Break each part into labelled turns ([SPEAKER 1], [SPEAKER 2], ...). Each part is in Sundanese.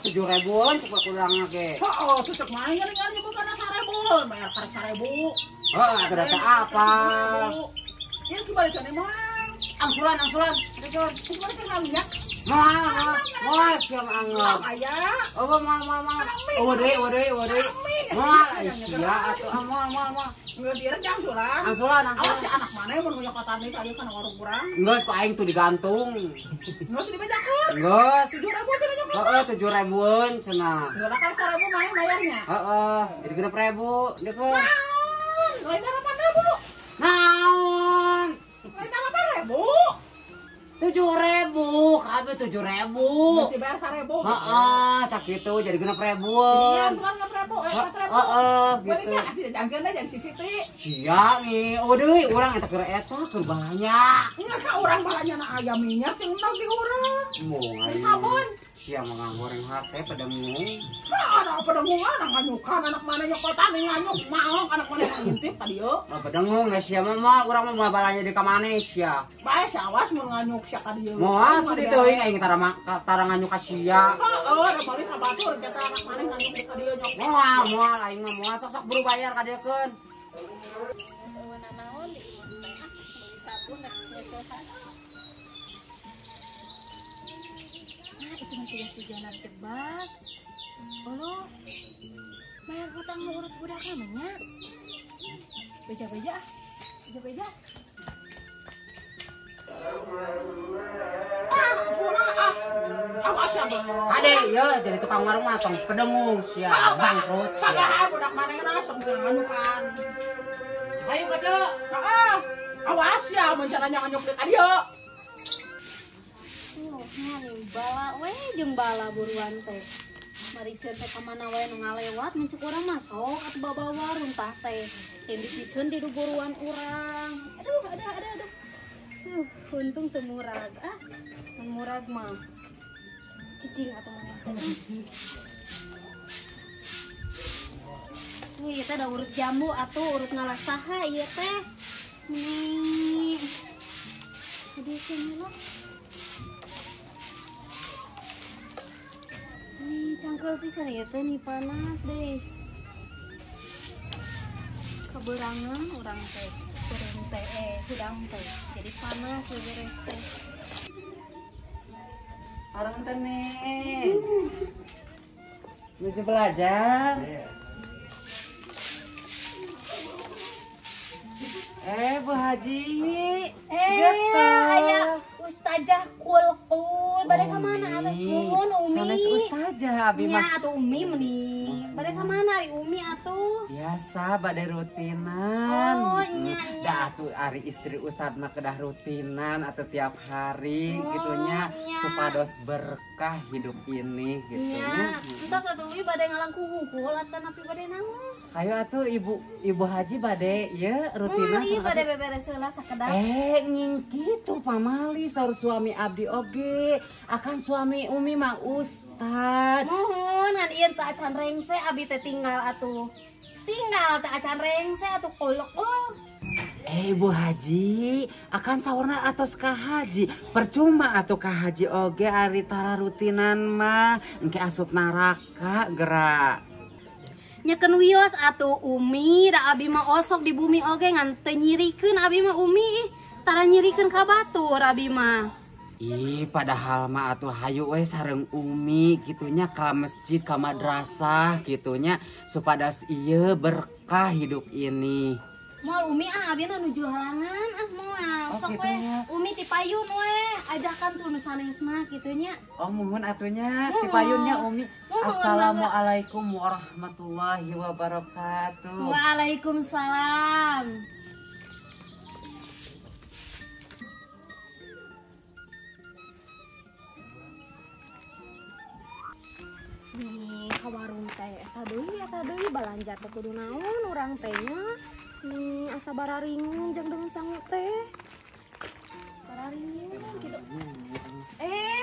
[SPEAKER 1] 7.000-an cek kurang ge.
[SPEAKER 2] Heeh, tuh cek main ngan nyebutan 1.000, bayar karek 1.000.
[SPEAKER 1] Heeh, atuh da teu apal.
[SPEAKER 2] Ieu kibarikeun emang.
[SPEAKER 1] Angsulan, angsulan. Angsulan.
[SPEAKER 2] Kibarikeun minyak.
[SPEAKER 1] Moal, moal sia mah anggeur.
[SPEAKER 2] Aya.
[SPEAKER 1] Oh, moal, moal, moal. Eueuh deui, eueuh deui, eueuh deui. Moal sia atuh moal, moal, moal.
[SPEAKER 2] Geus ieu angsulan.
[SPEAKER 1] Angsulan, angsulan.
[SPEAKER 2] Awas si anak maneh mun nyokotan deui ka dieu kana warung urang.
[SPEAKER 1] Geus ku aing tuh digantung.
[SPEAKER 2] Geus dibejakeun.
[SPEAKER 1] Geus.
[SPEAKER 2] 7.000 cenah nyokotan.
[SPEAKER 1] Heeh, 7.000-an cenah.
[SPEAKER 2] Geus kan 1.000 maneh bayarnya.
[SPEAKER 1] Heeh, jadi 6.000 dekeun.
[SPEAKER 2] Naon? Lain 8.000.
[SPEAKER 1] Naon?
[SPEAKER 2] Lain 8.000.
[SPEAKER 1] 7.000, kabeh 7.000.
[SPEAKER 2] Geus dibayar 1.000.
[SPEAKER 1] Heeh, tak kitu jadi 6.000-an.
[SPEAKER 2] Iya, angsulan 6.000, 4.000.
[SPEAKER 1] Heeh, gitu.
[SPEAKER 2] Balik kan atuh jangkeun deui jeung si Siti.
[SPEAKER 1] Sia nih, eueuh deui urang eta keur eta keur banyak.
[SPEAKER 2] Nya ka urang balanyana aya minyak jeung endog di urang.
[SPEAKER 1] Moal.
[SPEAKER 2] Di sabun.
[SPEAKER 1] Sia mah ngagoreng hate pedengung.
[SPEAKER 2] Hah, anak pedengung anak nganyukan anak mana nyokotan nganyuk maok anak mana ngintip ka dieu.
[SPEAKER 1] Ah pedengung geus sia mah moal urang mah moal balanja di ka maneh sia.
[SPEAKER 2] Bae sia awas mun nganyuk sia ka dieu.
[SPEAKER 1] Moal sudi teuing aing tara nganyuk ka sia.
[SPEAKER 2] Heeh, da balik ka batur eta anak maneh nganyuk ka dieu nyok.
[SPEAKER 1] Moal, moal aing mah moal sok-sok buru bayar ka dieu keun.
[SPEAKER 3] Geus eueuh nanaon di imah teh ah meuli sabun rek ngeusehan. Ah, itu masih si Janar jebak. Olo, bayar hutang nu urut budak namanya. Beja-beja ah, beja-beja.
[SPEAKER 2] Ah, pulang ah. Awas ya, Bang.
[SPEAKER 1] Kade, ya jadi tukang warung mah tong pedengung sia, bangkrut sia.
[SPEAKER 2] Padahal budak manehna sok nganyukan.
[SPEAKER 1] Ayo kade.
[SPEAKER 2] Heeh. Awas ya mun caranya nganyuk deui ka dieu.
[SPEAKER 3] Nih, bala we jeung bala buruan teh. Mariceun teh ka mana wae nu ngalewat mun ceuk urang mah sok atuh babawa runtah teh. Yang dipiceun di buruan urang. Aduh, aduh, aduh, aduh. Untung teu murag ah. Mun murag mah cicing atuh maneh teh. Wih, ieu teh da urut jambu atuh urut ngalah saha ieu teh. Nih. Aduh, sini lah. Nih cangkel pisan ya teh nih panas deh. Keberangan urang teh, urang teh hudang teh. Jadi panas beberes teh.
[SPEAKER 1] Orang teh nih. Menuju belajar. Yes. Bu Haji.
[SPEAKER 3] Aya Ustazah Kulkul bade ka mana atuh mun Umi?
[SPEAKER 1] Sanes Ustazah abi mah.
[SPEAKER 3] Nya atuh Umi meuni. Bade ka mana ari Umi atuh?
[SPEAKER 1] Biasa bade rutinan.
[SPEAKER 3] Oh nya nya.
[SPEAKER 1] Da atuh ari istri ustad mah kedah rutinan atau tiap hari gitunya supados berkah hidup ini gitu nya.
[SPEAKER 3] Entos atuh Umi bade ngalangkung hungkul atanapi bade naon?
[SPEAKER 1] Hayu atuh Ibu Haji bade ieu rutinan.
[SPEAKER 3] Ieu bade beberes heula sakedap.
[SPEAKER 1] Nging kitu pamali saur suami abdi oge. Akan suami Umi mah ustad.
[SPEAKER 3] Muhun ngan ieu teh acan rengse abi teh tinggal atuh. Tinggal teh acan rengse atuh kolok. Oh.
[SPEAKER 1] Ibu Haji, akan saurna atos ka haji. Percuma atuh ka haji oge ari tara rutinan mah engke asup neraka gerak.
[SPEAKER 3] Nyekeun wios atuh Umi, da abi mah osok di bumi oge ngan teu nyirikeun abi mah Umi, tara nyirikeun ka batur abi mah.
[SPEAKER 1] Ih, padahal mah atuh hayu we sareng Umi gitunya ka masjid, ka madrasah gitunya supados ieu berkah hidup ini.
[SPEAKER 3] Moal Umi ah abi nuju halangan ah moal.
[SPEAKER 1] Oh,
[SPEAKER 3] sok we Umi ti payun we ajakan tuh nu sanesna kitu nya.
[SPEAKER 1] Oh muhun atunya ti payunnya Umi. Assalamualaikum warahmatullahi wabarakatuh.
[SPEAKER 3] Waalaikumsalam. Nih ka warung teh eta deui balanja teh kudu naon urang teh nya. Nih asa bararingung jeung deung sangu teh. Bararingung gitu.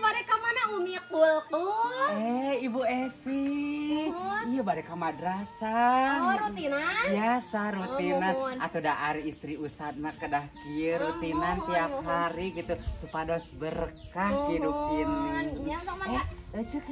[SPEAKER 3] Bade ka mana Umi Kulkul?
[SPEAKER 1] Ibu Esi. Iya bade ka madrasah.
[SPEAKER 3] Oh, rutinan?
[SPEAKER 1] Biasa rutinan. Atuh da ari istri ustad mah kedah kieu rutinan tiap hari gitu supados berkah hidup ini.
[SPEAKER 3] Nya sok mangga.
[SPEAKER 1] Cek.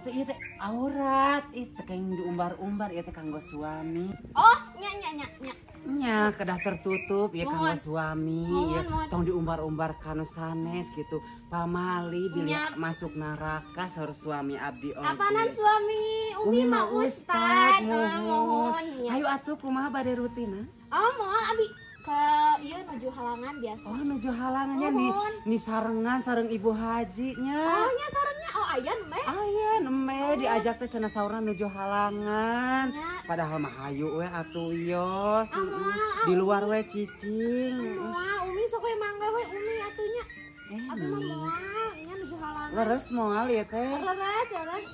[SPEAKER 1] Atuh ieu teh aurat, ieu teh keng diumbar-umbar ieu teh kanggo suami.
[SPEAKER 3] Oh, nya nya nya nya.
[SPEAKER 1] Nya kedah tertutup ya kanggo suami ya. Tong diumbar-umbar kanu sanes gitu. Pamali bilih masuk neraka saur suami abdi oge.
[SPEAKER 3] Apanan suami? Umi mah ustad, mohon.
[SPEAKER 1] Ayo atuh kumaha bade rutina?
[SPEAKER 3] Oh, moal abi ke ieu nuju halangan biasa.
[SPEAKER 1] Oh, nuju halangannya nih. Nih sarengan sareng ibu haji nya.
[SPEAKER 3] Oh, nya sarengnya. Oh, aya nembe.
[SPEAKER 1] Aya nembe diajak teh cenah saurna nuju halangan. Padahal mah hayu we atuh wios. Di luar we cicing.
[SPEAKER 3] Moal Umi sok we mangga we Umi atuh nya. Abi mah moal nya nuju halangan.
[SPEAKER 1] Leres moal ya teh.
[SPEAKER 3] Leres, leres.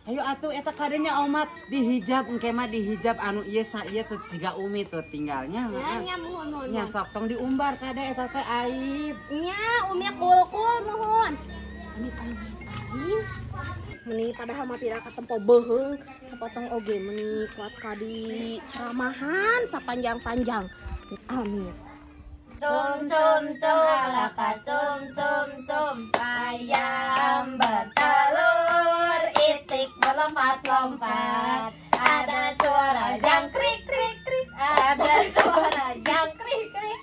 [SPEAKER 1] Ayo atuh eta kadenya omat dihijab engke mah dihijab anu ieu sa ieu teh jiga Umi tuh tinggalnya.
[SPEAKER 3] Nya nya muhun muhun.
[SPEAKER 1] Nya sok tong diumbar kade eta teh aib.
[SPEAKER 3] Nya Umi kul-kul muhun. Amit amit aib. Meni padahal mah tidak katempo beuheung sapotong oge meni kuat ka di ceramahan sapanjang-panjang. Amit.
[SPEAKER 4] Sum sum sum alaka sum sum sum ayam bertelur itik melompat-lompat ada suara jangkrik krik krik ada suara jangkrik krik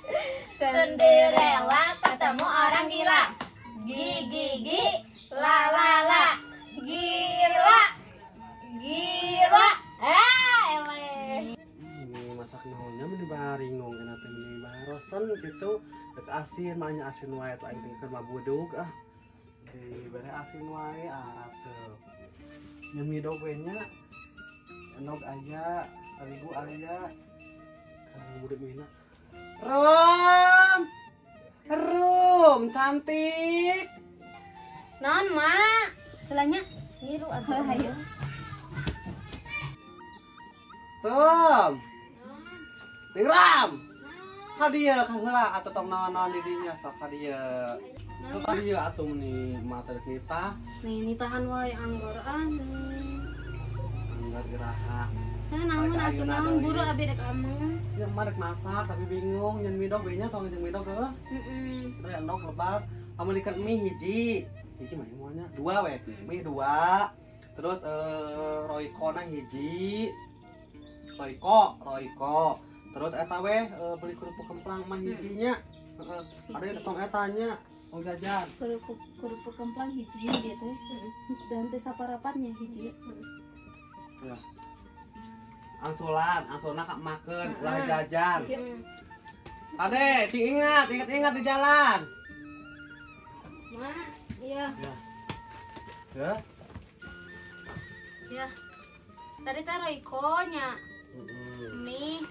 [SPEAKER 4] Cinderella ketemu orang gila gigi gigi la la la gila gila eleh.
[SPEAKER 5] Ini masak naonnya meni baringong enak teh meni barosen gitu dek asin mah nya asin wae tuh aing teh keur mabudug ah dibere asin wae arap teu nyemi dog we nya endog aya terigu aya kana murid mina rum rum cantik
[SPEAKER 3] naon mak heula nya ngiru atuh hayu
[SPEAKER 5] Rum Ram ka dieu ka heula atuh tong naon-naon di dinya sok ka dieu. Ka dieu atuh meni mata rek nitah.
[SPEAKER 3] Nih nitahan wae anggor ah.
[SPEAKER 5] Anggar geraha.
[SPEAKER 3] Heuh naon atuh naon buru abi rek ameng.
[SPEAKER 5] Nya mah rek masak tapi bingung nyen midog we nya tong jeung midog heuh.
[SPEAKER 3] Heeh.
[SPEAKER 5] Teh endog lebar ameulikeun mie hiji. Hiji mah moalnya dua we. Mie dua. Terus roikona hiji. Roiko, roiko. Terus eta we beli kerupuk kemplang mah hijinya. Heeh. Ada tong etanya mau jajan.
[SPEAKER 3] Kerupuk kemplang hiji dia teh. Dan teh saparapatnya hiji.
[SPEAKER 5] Ya. Angsulan, angsulna ka makeun ulah jajan. Ade, cing ingat, ingat-ingat di jalan.
[SPEAKER 3] Ma, iya.
[SPEAKER 5] Ya. Terus?
[SPEAKER 3] Ya. Tadi teh roiko nya. Mie.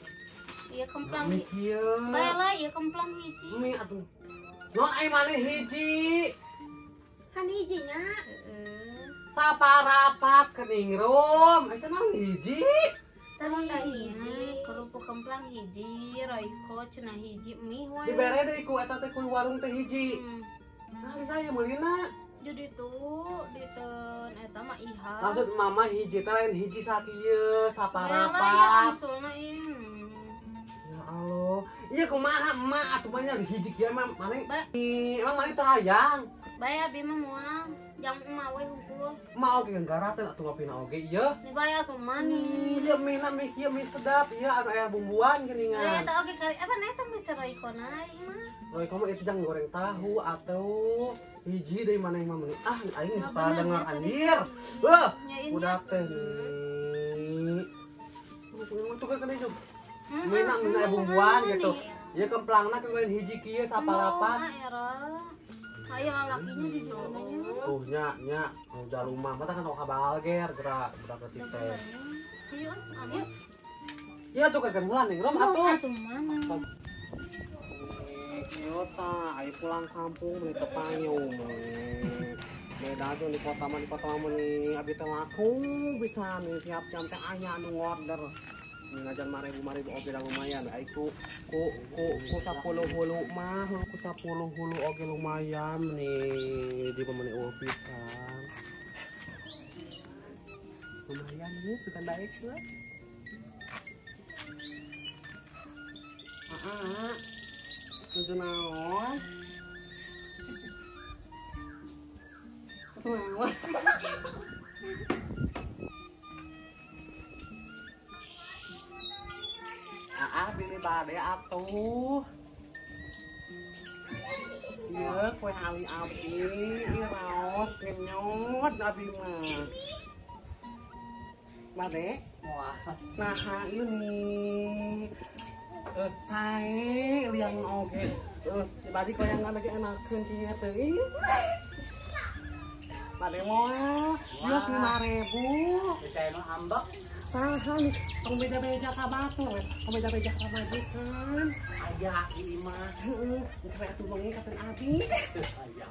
[SPEAKER 3] Iya kemplang.
[SPEAKER 5] Mie kieu.
[SPEAKER 3] Bae lah ieu kemplang hiji.
[SPEAKER 5] Mie atuh. Non ai maneh hiji.
[SPEAKER 3] Kan hijinya. Heeh.
[SPEAKER 5] Saparapat kening rum. Ai cenah hiji.
[SPEAKER 3] Tadi hiji, kerupuk kemplang hiji, roiko cenah hiji, mie wae.
[SPEAKER 5] Dibere deui ku eta teh ku warung teh hiji. Nah, di saya meulina.
[SPEAKER 3] Jadi tuh diteun eta mah iha.
[SPEAKER 5] Maksud mama hiji teh lain hiji sakieu, saparapat.
[SPEAKER 3] Ya angsulna ieu.
[SPEAKER 5] Ya Allah. Iya kumaha emak atuh mah nya hiji kieu mah maneh. Emang maneh teh hayang.
[SPEAKER 3] Bae abi mah moal, jang emak we hungkul.
[SPEAKER 5] Emak oge garah teh atuh ngopina oge ieu.
[SPEAKER 3] Ni bae atuh manis.
[SPEAKER 5] Iya mie na mie kieu mie sedap, ieu anu aya bumbuan geuningan.
[SPEAKER 3] Eta oge kali apa eta mie roikona ieu mah.
[SPEAKER 5] Roiko mah itu jang goreng tahu atau hiji deui maneh mah meuni. Ah aing geus pada dengar anjir. Heuh, udah teh. Tuh kan itu. Mie na mie aya bumbuan gitu. Ieu kemplangna keur hiji kieu saparapat.
[SPEAKER 3] Ayo lalakinya di jalannya.
[SPEAKER 5] Tuh nya nya jaluma mata kan tong kabalger gerak budak leutik teh.
[SPEAKER 3] Ayo, ayo.
[SPEAKER 5] Iya tuh kan heula ning rom atuh.
[SPEAKER 3] Atuh mana?
[SPEAKER 5] Ieu tah aya pulang kampung meuni teu panyung. Beda jeung di kota mah meuni abi teh laku pisan tiap jam teh aya anu ngorder. Ngajar maribu-maribu oge da lumayan ai ku 10 hulu mah ku 10 hulu oge lumayan nih di pemene eueuh pisan. Lumayan nih suka baik lah. Heeh. Nuju naon? Nuju naon? Ah, bini bade atuh. Ieu kue ali abdi, ieu raos ngenyot abdi mah. Bade?
[SPEAKER 1] Wah.
[SPEAKER 5] Nah, ieu nih. Sae liang oge. Si bade goyangan lagi enakeun kieu teh. Bade moal, ieu 5.000.
[SPEAKER 1] Bisa nu ambek.
[SPEAKER 5] Saha nih, tong beda-beda ka batur, tong beda-beda ka majikan.
[SPEAKER 1] Aya ieu mah.
[SPEAKER 5] Heeh, engke atuh bengi katen abi.
[SPEAKER 1] Aya.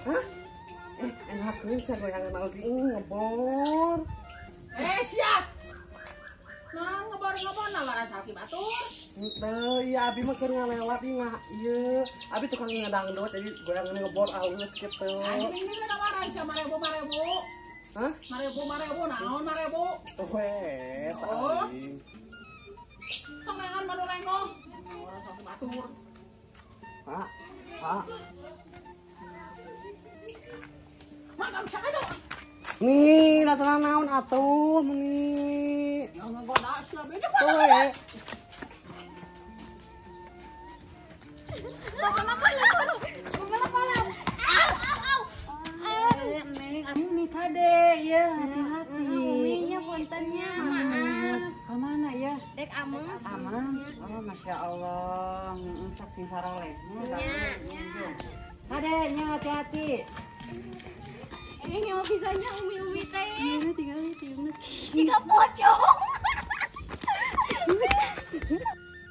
[SPEAKER 5] Hah? Enakeun sia goyangan oge ngebor.
[SPEAKER 2] Siap. Nah, ngebor-ngebor nawaran salaki batur.
[SPEAKER 5] Henteu, ieu abi mah keur ngalewat ieu ngah ieu. Abi tukang ngadangdut jadi goyangan ngebor alus kitu.
[SPEAKER 2] Anjing ini nawaran sia marebu-marebu.
[SPEAKER 5] Hah?
[SPEAKER 2] Marebu-marebu naon marebu?
[SPEAKER 5] Wes,
[SPEAKER 2] Oh.
[SPEAKER 5] aing.
[SPEAKER 2] Sok neangan manu lengong. Nawaran salaki batur.
[SPEAKER 5] Pak, Pak.
[SPEAKER 2] Mangga bisa atuh.
[SPEAKER 5] Nih, datang naon atuh meni.
[SPEAKER 2] Yang ngegoda sia beda.
[SPEAKER 5] Tuh we.
[SPEAKER 1] Neng, ini kade ya, hati-hati.
[SPEAKER 4] Uminya puntennya, maaf.
[SPEAKER 1] Kemana ya?
[SPEAKER 4] Dek ameng.
[SPEAKER 1] Aman. Oh, masya Allah. Saksi sarolehnya.
[SPEAKER 4] Nya.
[SPEAKER 1] Kade, nya hati-hati.
[SPEAKER 4] Ini mau pisahnya umi-umi teh.
[SPEAKER 3] Iya, tinggal tiungna.
[SPEAKER 4] Jika pocong.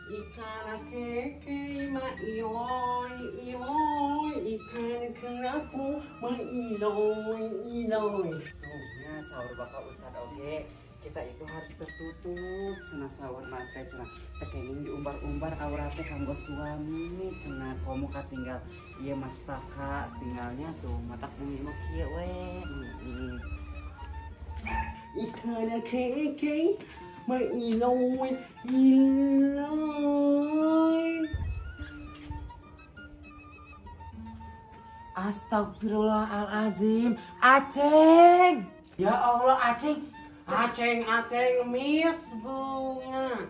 [SPEAKER 5] Ikan keke ma iloi iloi ikan kerapu ma iloi iloi.
[SPEAKER 1] Tuh, nya sahur bakal ustad oge. Kita itu harus tertutup cenah sahur mate cenah teu kenging diumbar-umbar aurat teh kanggo suami cenah komo katinggal ieu mastaka tinggalnya tuh matak bumi mah kieu we.
[SPEAKER 5] Ikan keke ma iloi iloi.
[SPEAKER 1] Astagfirullahalazim, Aceng. Ya Allah, Aceng.
[SPEAKER 5] Aceng, Aceng, Miss Bunga.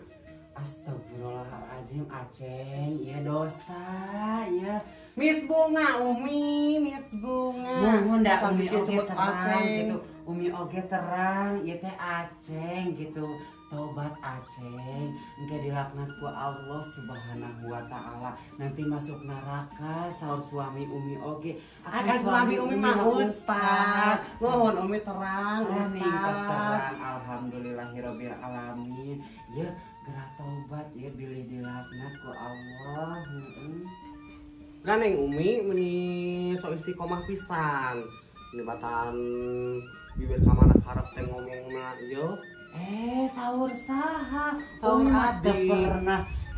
[SPEAKER 1] Astagfirullahalazim, Aceng, ya dosa, ya.
[SPEAKER 5] Miss Bunga, Umi, Miss Bunga.
[SPEAKER 1] Nuhun da Umi oge terang
[SPEAKER 5] Aceng.
[SPEAKER 1] Gitu. Umi oge terang, ieu teh Aceng gitu. Tobat Aceng, engke dilaknat ku Allah Subhanahu wa taala. Nanti masuk neraka saur suami Umi oge.
[SPEAKER 5] Akan suami Umi mah ustad. Nuhun Umi terang,
[SPEAKER 1] Amin, tos
[SPEAKER 5] ustad.
[SPEAKER 1] terang. Alhamdulillahirabbil alamin. Ya, gerak tobat ya bilih dilaknat ku Allah. Heeh.
[SPEAKER 5] Ganeng Umi meni sok istiqomah pisan. Ini batan bibir ka mana karep teh ngomongna ieu.
[SPEAKER 1] Sahur saha?
[SPEAKER 5] Sahur
[SPEAKER 1] Umi mah teu
[SPEAKER 5] abdi.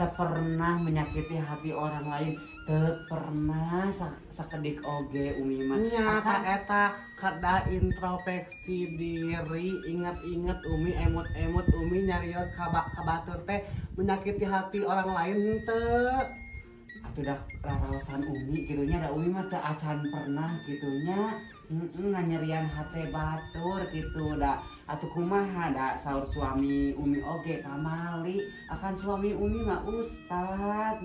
[SPEAKER 1] pernah menyakiti hati orang lain. Teu pernah sakedik oge Umi mah.
[SPEAKER 5] Nya ka eta kada introspeksi diri, ingat-ingat Umi emut-emut Umi nyarios ka batur teh menyakiti hati orang lain henteu.
[SPEAKER 1] Atuh dah raraosan Umi kitu nya, da Umi mah teu acan pernah kitu nya. Nganyerian hate batur gitu da. Atuh kumaha da saur suami Umi oge kamali akan suami Umi mah ustad.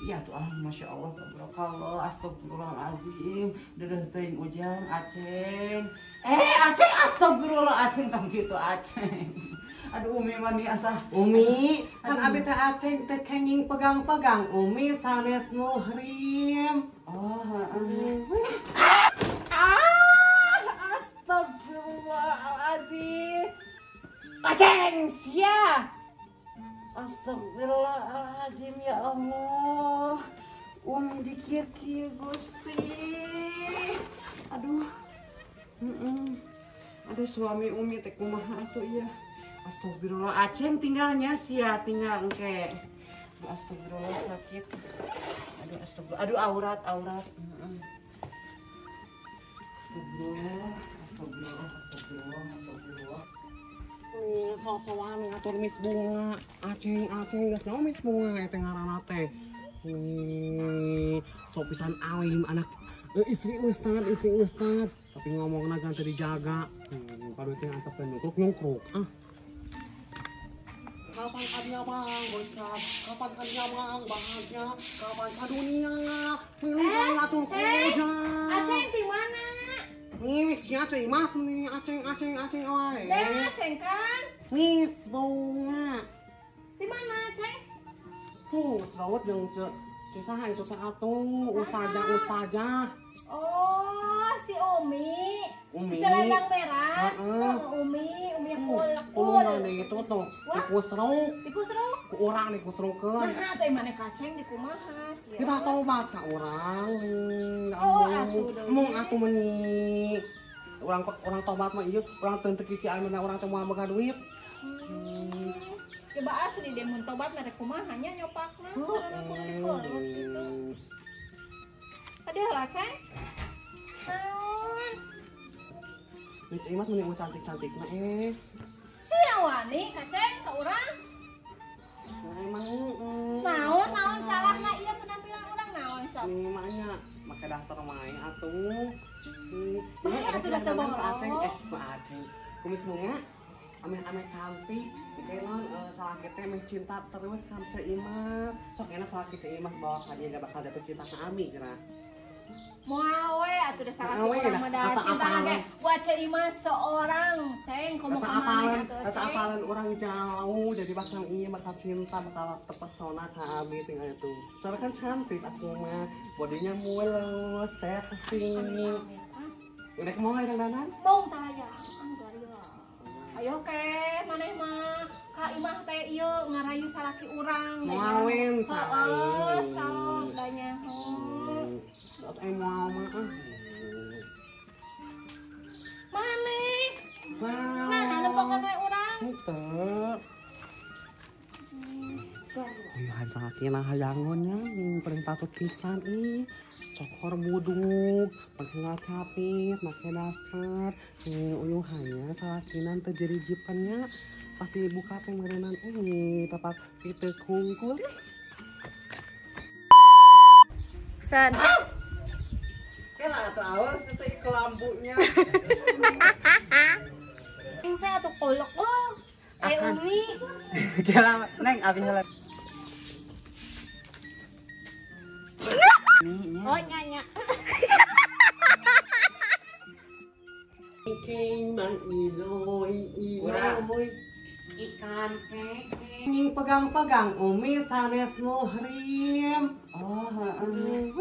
[SPEAKER 1] Ya tuh ah masya Allah tabarakallah astagfirullahalazim dedeh teuing ujang Aceng. Aceng astagfirullah Aceng tong kitu Aceng. Aduh Umi mah nih asa
[SPEAKER 5] Umi kan abi teh Aceng teh kenging pegang-pegang Umi sanes muhrim.
[SPEAKER 1] Oh heeh. Astagfirullahalazim. Aceng sia. Astagfirullahalazim ya Allah. Umi dikir-kir Gusti. Aduh. Aduh suami Umi teh kumaha atuh ieu. Astagfirullah Aceng tinggalnya sia tinggal engke. Aduh astagfirullah sakit. Aduh astagfirullah. Aduh aurat aurat. Astagfirullah, astagfirullah, astagfirullah, astagfirullah.
[SPEAKER 5] Sok-sokan ngatur Miss Bunga. Aceng, Aceng, geus naon Miss Bunga teh ngaranna teh. Sok pisan alim anak Istri ustad, tapi ngomongna kan teu dijaga. Kalau teh antep nyungkruk nyungkruk. Ah. Kapan ka dia bang, boskan? Kapan ka dia bang, bahagia? Kapan ka dunia?
[SPEAKER 4] Ceng, Aceng di mana?
[SPEAKER 5] Nih, si Aceng mas nih, Aceng wae.
[SPEAKER 4] Deh, Aceng kan?
[SPEAKER 5] Nih, bunga.
[SPEAKER 4] Di mana, Aceng?
[SPEAKER 5] Serawat yang saha itu teh atuh, ustazah.
[SPEAKER 4] Oh, si Umi. Si selendang merah. Oh, Umi kulak-kul.
[SPEAKER 5] Kulak itu tuh, dikusruk.
[SPEAKER 4] Dikusruk?
[SPEAKER 5] Ku urang dikusrukeun.
[SPEAKER 4] Nah, atuh maneh kaceng dikumaha sia.
[SPEAKER 5] Kita tobat ka urang.
[SPEAKER 4] Oh, atuh deui.
[SPEAKER 5] Mung atuh meuni. Urang tobat mah ieu, urang teu teu kieu anu urang teh moal boga duit.
[SPEAKER 4] Coba asli deh mun tobat merek kumaha nya nyopakna karena kudu dikolot gitu. Aduh lah Ceng. Naon?
[SPEAKER 5] Nih Ceng Imas meni cantik-cantikna eh.
[SPEAKER 4] Sia wani ka Ceng ka urang.
[SPEAKER 5] Nah emang
[SPEAKER 4] naon naon salahna ieu penampilan urang naon sok.
[SPEAKER 5] Nih maknya make daftar wae atuh.
[SPEAKER 4] Bae atuh daftar bae
[SPEAKER 5] Aceng ku Aceng. Kumis bunga. Ame-ame cantik, mungkin salah kita emang cinta terus ka Ceu Imas. Sok enak salah kita Imas bawa ka dia gak bakal jatuh cinta ka Ami kira.
[SPEAKER 4] Moal we atuh da salah kita urang mah da cinta ge. Buat Ceu Imas seorang, Ceng komo ka mana atuh Ceng.
[SPEAKER 5] Kata apalan orang jauh jadi bakal iya bakal cinta bakal terpesona ka Ami tinggal itu. Secara kan cantik aku mah, bodinya mulus, seksi. Udah mau nggak dandan?
[SPEAKER 4] Bong taya. Ayo ke maneh mah ka imah teh ieu ngarayu salaki urang.
[SPEAKER 5] Moal sae.
[SPEAKER 4] Heeh, sok da nyaho.
[SPEAKER 5] Sok moal mah.
[SPEAKER 4] Maneh. Nah, nempokeun we urang.
[SPEAKER 5] Henteu. Uyuhan salaki nah hayangonnya paling patut pisan ih. Cokor buduk, pakai ngacapit, pakai daster, uyuhannya salakinan teu jadi jipannya pasti buka teh meureunnan tapak kitu kungkul.
[SPEAKER 3] San.
[SPEAKER 5] Kela atuh awal teh ke lampunya.
[SPEAKER 3] Saya atuh kolok oh. Umi.
[SPEAKER 1] Kela neng abi heula.
[SPEAKER 3] Oh nyanya.
[SPEAKER 1] Ikan keke.
[SPEAKER 5] Pegang-pegang Umi sanes muhrim.
[SPEAKER 1] Oh, heeh.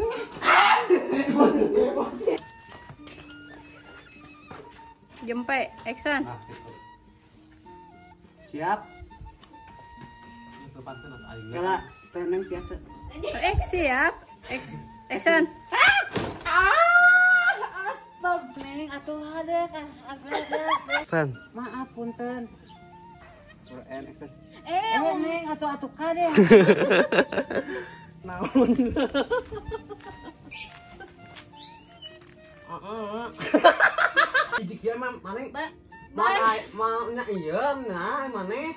[SPEAKER 3] Jempe, action.
[SPEAKER 1] Siap. Kela, tenang siap.
[SPEAKER 3] Siap. Action.
[SPEAKER 1] Astag neng atuh hade kan.
[SPEAKER 5] Action.
[SPEAKER 1] Maaf punten. Action. Neng atuh atuh kade.
[SPEAKER 5] Naon. Heeh. Hiji kieu mah maneh teh. Mau nya ieu nah maneh.